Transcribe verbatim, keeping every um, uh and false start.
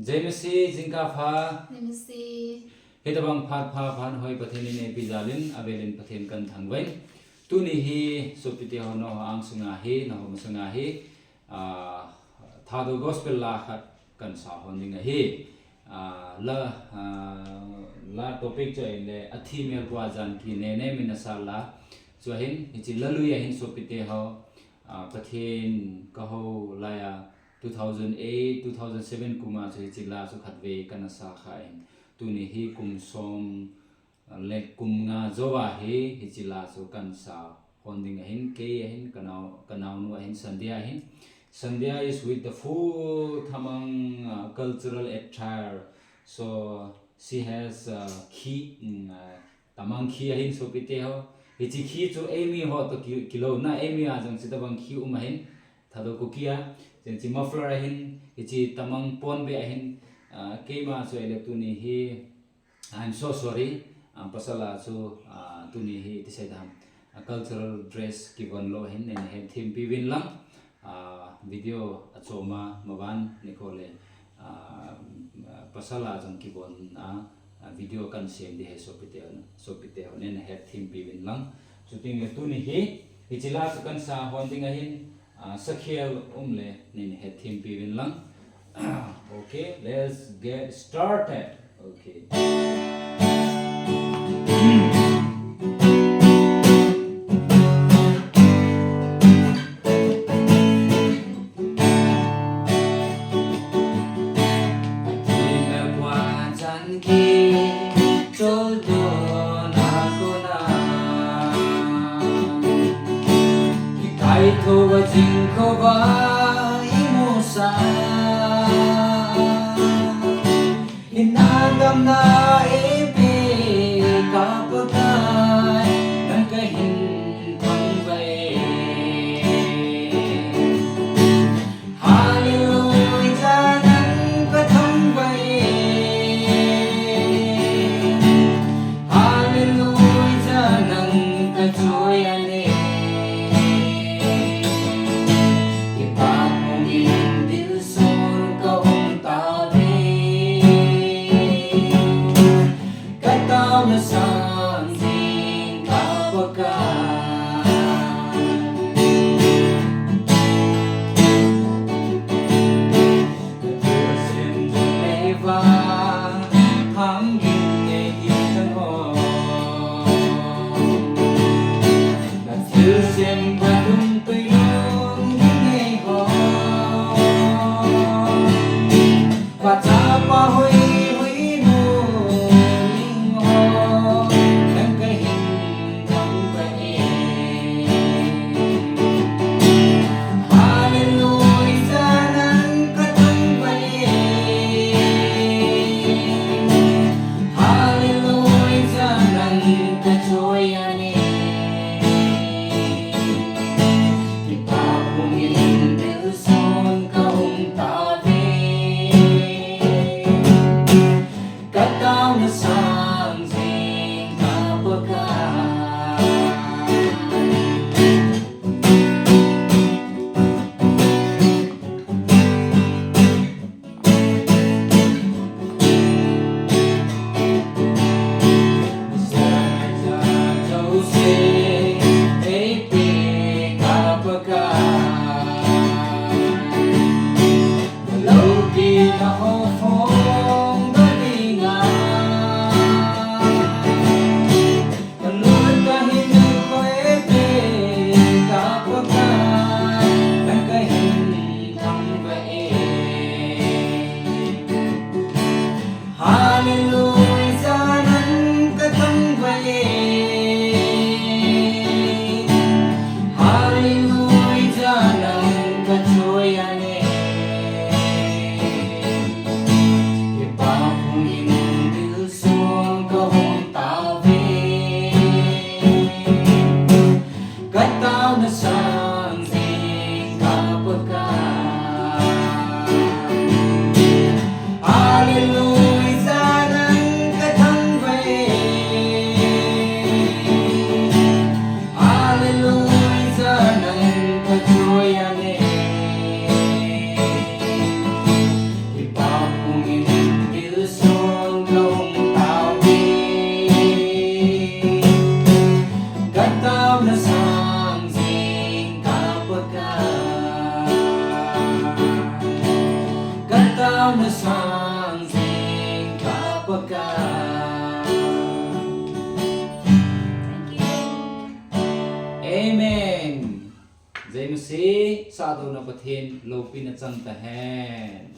Jai Masi, jingkah pha. Jai Masi. Hitobang phat pha phat hoi Pathen in eipeh jal in, avel in Pathen kathangvah in. Tuni hi sopite ho nangho angsunga hi, nangho masanga hi, ah, Thadou Gospel la khat kahin sa hon ding ahi. Ah, la, ah, la topic chu ahile, Athi Melpua Janki Nene Min Asal la. Chu ahin, hiche la lui ahin sopite ho, ah, Pathen kahou laiya, two thousand eight, two thousand seven kum a chu hiche la chu khatvei kana sa kha in. Tuni hi kum som, ah, le kum nga jou a hi hiche la chu kahin sa hon ding ahin, kei ahin, kanao, kanaonu ahin, Sandhya ahin. Sandhya is with the full Tamang, uh, cultural attire. So she has, uh, key, mm, uh, Tamang key ahin sopite ho. Hiche key chu eimi ho toh ki, kilou na, eimi a jong hitabang key um ahin. Thadou Kuki a, hiche muffler ahin, hiche Tamang pon be ahin, ah, keima chu ahile tuni hi, I'm so sorry, ah, pasal a chu, ah, tuni hi tisei dam, ah, cultural dress kivon lou ahin, neina hethem pi uvin lang, ah, video achom a, maban nikho le, ah, pasal a jong kivon a, ah, video kahin sem ding ahi sopite ho, sopite ho, neina hethem pi uvin lang. Chuti le tuni hi, hiche la chu kahin sa hon ding ahin, ah, sakhel um le, neina hethem pi uvin lang. Okay, let's get started. Okay. Athi Melpua Janki, choldo na kona. Ikaithou va jingkah va imusa. Hinna damna eipeh ka Pakai, nang kahin thangvah e. Hallelujah, nang kathangvah e. Hallelujah, nang kachoi a ne. Kipah mongin dilsun ka um tave. Ka taona sang jing ka Pakai. Ka thilsem jong lei vang, hangin nei ding ka ngol. Na thilsem va lungtui lungin nei hol. Pa, Chapa, Huhhingnu, ling ho, nang kahin thangvah e. Hallelujah, nang kathangvah e. Hallelujah, nang kachoi a ne. Kipah mongin dilsun ka um tave. Ka taona sang jing ka Pakai. Hallelujah, nang kathangvah e. Hallelujah, nang kachoi a ne. Amen. Jai Masih, sahdouna Pathen loupina chang tahen.